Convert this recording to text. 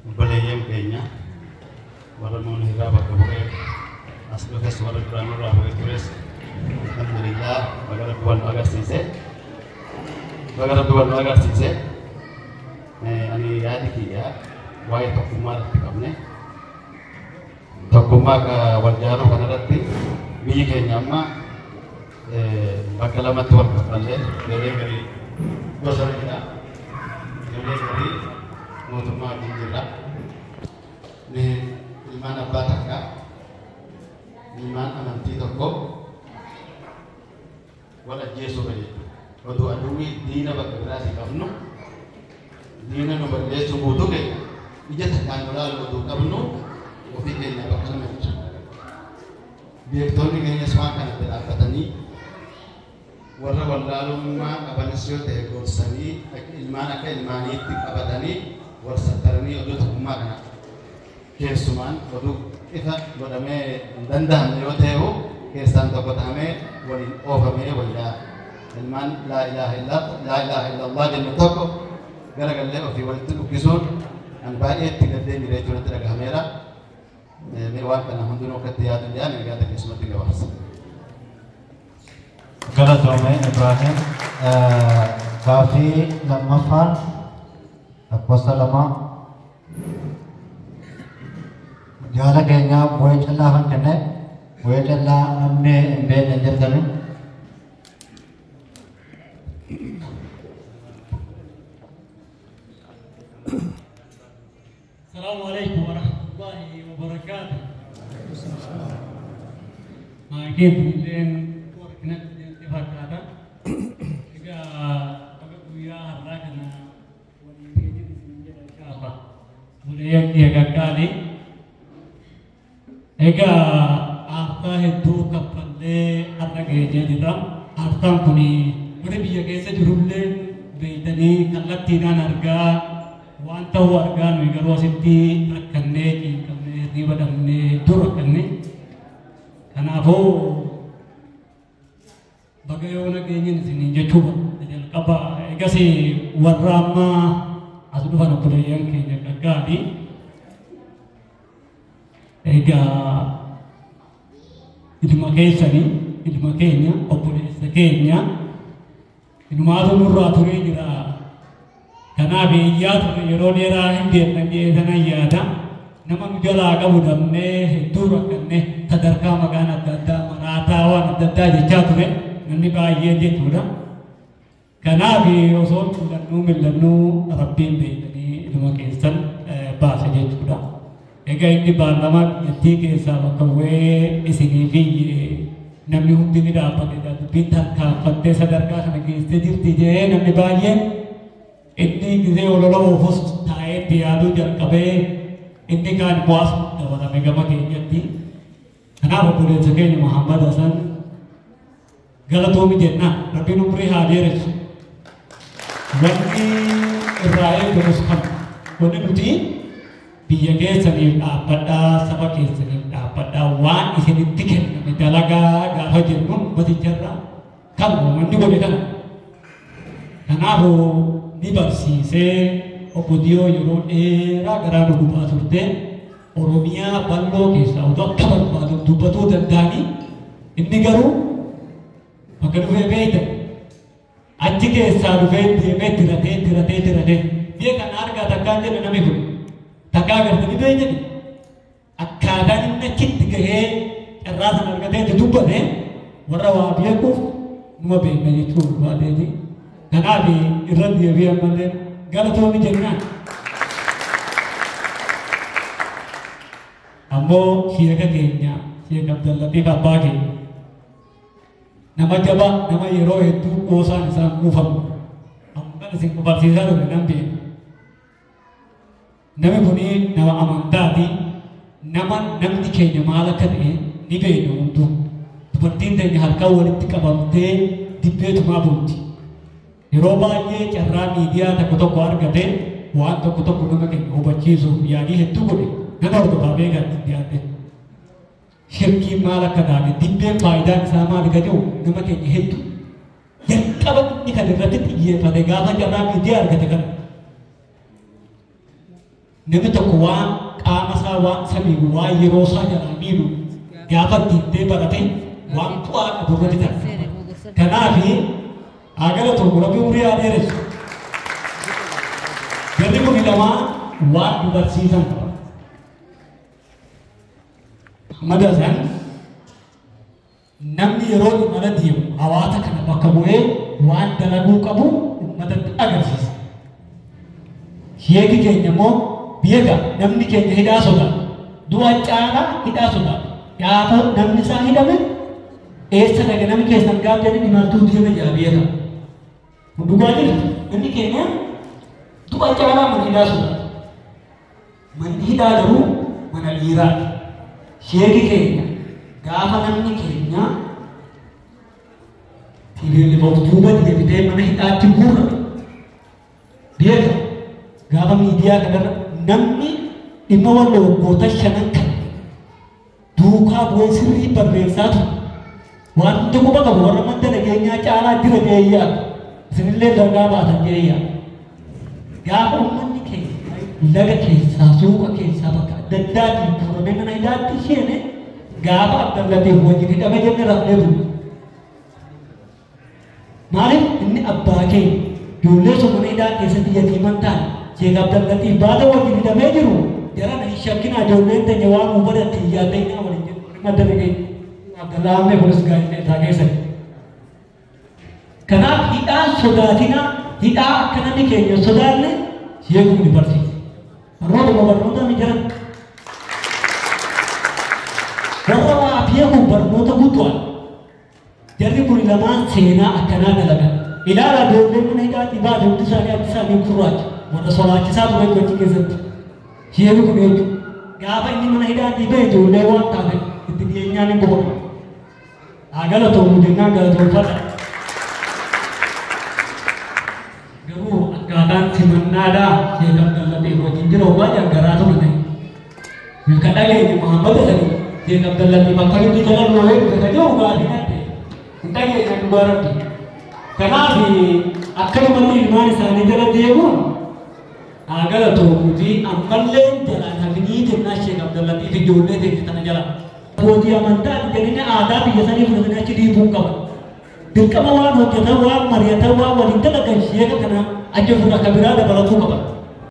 Obboleeyyan keenya warra nuun irraa bakka bu'ee as dhufes, warra duraan nurraa bu'ee tures, alhamdulillah, baga Rabbi wal nu agarsiise. Baga Rabbi wal nu agarsiise. Ani yaadi kiyya waa'ee tokkummaa irratti qabne. Tokkummaa wal jaaruu kanarratti biyyi keenya amma bakka lamatti wal kaffallee, ijoolleen garii bosona jira. Ijoolleen garii mootummaa wajjin jirra. Ilmaan abbaa takka, ilmaan amantii tokko wal ajjeesuudha jechuudha. Oduu aduwwii diina bakka biraasii qabnu, diina nu balleessuu guutuu keenya ija takkaan nu laalu oduu qabnu, ofii keenya bakka lama jira. Beektonni keenyas waan kanatti dhaabbatanii, warra wallaalummaa qabanis yoo ta'e gorsanii, ilmaan akka ilmaaniitti qabatanii wal sattaranii, oduu tokkummaa kana keessumaan oduu ifa godhamee hin danda'amne yoo ta'e keessaan tokko tahamee waliin oofamee wayyaa. Ilmaan laa ilaaha illallah jennu tokko garagallee ofii walitti dhukkisuun an baay'ee itti gaddee jira jechuun itti dhagahameera. Mee waan kana hundinuu akkatti yaadu jedhan egaa keessumatti gabaabsa. Galatoome Ibrahim. Gaaffii lammaffaan lakkoofsa 2 jaala keenya bu'ee callaa kan kenne, bu'ee callaa namni hin beekne hin jirtani. السلام عليكم ورحمة الله وبركاته. Maatiin illeen warqina itti fakkaata. Egaa baga guyyaa har'aa kana waliin geenye isin jedha inshallah. Buleeyyan kiyya gaggaarii. Egaa aarsaa hedduu kaffallee har'a geenyee jirra. Aarsaan kun warri biyya keessa jirullee beeytanii kallattiidhaan argaa waan ta'uu argaa, nuyi garuu asitti rakkannee, ciinqamnee, hirriba dhabnee, hedduu rakkanne. Kanaafuu baga yoo nageenyin isiniin jechuu jalqaba. Egas warra amma as dhufan obboleeyyan keenya gaggaarii. Egaa ilma keessanii, ilma keenya, obboleessa keenya inumaatu nurraa turee jira. Kanaaf iyyaa ture yeroo dheeraa hin beeknan jedhee sanan yaada. Nama nu jalaa qabu dhabnee hedduu rakkanne, sadarkaa maqaan adda addaa maraataa waan adda addaa jechaa ture namni baay'ee jechuudha. Kanaaf osoo mil'annuu mil'annuu Rabbiin beektanii ilma keessan baase jechuudha. Egaa inni paarlaamaa biyyattii keessaa bakka bu'ee isinii fi namni hundi ni dhaabbate, dubbiin tarkaanfattee sadarkaa kana geessee jirti jedhee namni baay'een inni gisee olola oofus taa'ee itti yaaduu jalqabee, inni kaan immoo as dabalame gama keenyatti. Kanaaf obboleessa keenya Muhammad Hasan galatoomi jennaan, Rabbiin umrii haa dheeressu. Wanni irraa eegamus kana, wanni nuti biyya keessaniif dhaabbadhaa, saba keessaniif dhaabbadhaa, waan isinitti kenname dalagaa gaafa jennuun uummaticharraa kan uummanni godhe kana. Kanaafuu ni barsiisee obbo Diyoo yeroo dheeraa garaa nu gubaa turte. Oromiyaa bal'oo keessaa otoo akka barbaadu dubbatuu danda'anii, inni garuu bakka dhufee beektan achi keessaa dhufee deemee diratee diratee diratee biyya kana argaa takkaan jedhe. Namni kun takkaa agartanii beektani akkaataan inni achitti gahee carraa sana argatee itti dubbate warra waa beekuuf numa beekna jechuu barbaadeeti. Kanaaf irra deebi'ee ammallee galatoomi jennaan. Ammoo sheeka keenya, Sheek Abdallatiif abbaa keenya, nama jabaa, nama yeroo hedduu qoosaan isaan kuufamu amma isin barsiisaa ture nan beeka. Namni kuni nama amantaati. Nama namni keenya maal akka ta'e ni beekna hunduu. Dubartiin teenya harkaan walitti qabamtee dibbee tumaa bulti. Yeroo baay'ee carraa miidiyaa tokko tokko argate waan tokko tokko nama keenya hubachiisuuf yaalii hedduu godhe, nama hordofaa beekaatti dhiyaate. Shirkiin maal akka taate, dibbeen faayidaan isaa maal akka jiru nama keenya hedduu jalqaba inni kan irratti xiyyeeffate gaafa carraa miidiyaa argate kana. Namni tokko waan qaama isaa waan isa miidhu waan yeroo isaa jalaa miidhu gaafa diddee barate waan bu'aa qabu irratti ta'a. Kanaaf haa galatoomnu Rabbi umurii haa dheeressu. Jarri kun lamaan waan nu barsiisan qaba. Ahmad Hasan namni yeroo imala deemu hawaasa kana bakka bu'ee waan dalaguu qabu uummatatti agarsiisa. Sheeki keenya immoo beeka namni keenya hidhaa sodaata. Du'a caalaa hidhaa sodaata. Gaafa namni isaa hidhame eessa dhaqa namni keessan gaaf jedhan imaltuu deema jedha beeka. Kun dhugaa jirtu namni keenya du'a caalaa mana hidhaa sodaata. Manni hidhaa garuu mana dhiiraati. Sheeki keenya gaafa namni keenya TPLF of duuba deebitee mana hidhaatti guurame beeka. Gaafa miidiyaa kanarra namni dhimma wal waggoota shanan kan duukaa bu'ee sirrii barreessaa ture. Waan hunda quba qabu warra madda nageenyaa caalaa jira jedhee yaadu. Isinillee dargaa baatan jedhee yaadu. Gaafa uummanni keenya laga keessaa suuqa keessaa bakka adda addaatiin guuramee mana hidhaatti seene gaafa Abdallatiif wajjin hidhame jenne rafnee bulle. Maaliif inni abbaa keenya ijoollee sun mana hidhaa keessatti yatiiman taane Sheek Abdallatiif baata wajjin hidhamee jiru jarana hin shakkinaa ijoolleen teenya waan uu badatte hin yaadda'inaa waliin jedhu warri madda nageenya. Abdallaa Ammee kunis gaazexeessaa keessatti. Kanaaf hidhaan sodaatinaa hidhaa akka namni keenya hin sodaanne sheeku ni barsiisa. Barnootuma barnoota mi jiran. Warra waa beeku barnoota guddaa. Jarri kun lamaan seenaa akkanaa dalagan. Ilaala ijoolleen mana hidhaatii baate hundi isaanii harki isaanii gurraacha. Warra solaachisaa ture achi keessatti. Sheeku kun jechuudha. Gaafa inni mana hidhaatii bahe ijoollee waan taate itti dhiyeenyaan hin boqotu. Haa galatoomu jennaan galatoomfadha. Garuu akkaataan simannaadhaa Sheek Abdallatiif wajjin jira obbaa jedhan garaatu na ta'e. Kan dhageenye Muhammad Hasani Sheek Abdallatiif akkamitti jala loohee dhufe kan jedhu gaafii kan ta'e. Hin dhageenye dhugaa Rabbi. Kanaaf akkanumatti ilmaan isaanii jala deemuun haa galatoomuuti ammallee jalaan hafinii jennaa Sheek Abdallatiif ijoollee teenya tana jala. Abbootii amantaa jedhanii aadaa biyya sanii fudhatanii achi dhiibuu hin qaban. Dirqama waan hojjetan, waan mari'atan, waan waliin dalagan sheeka kana achi fuudha akka biraa dabalatuu qaban.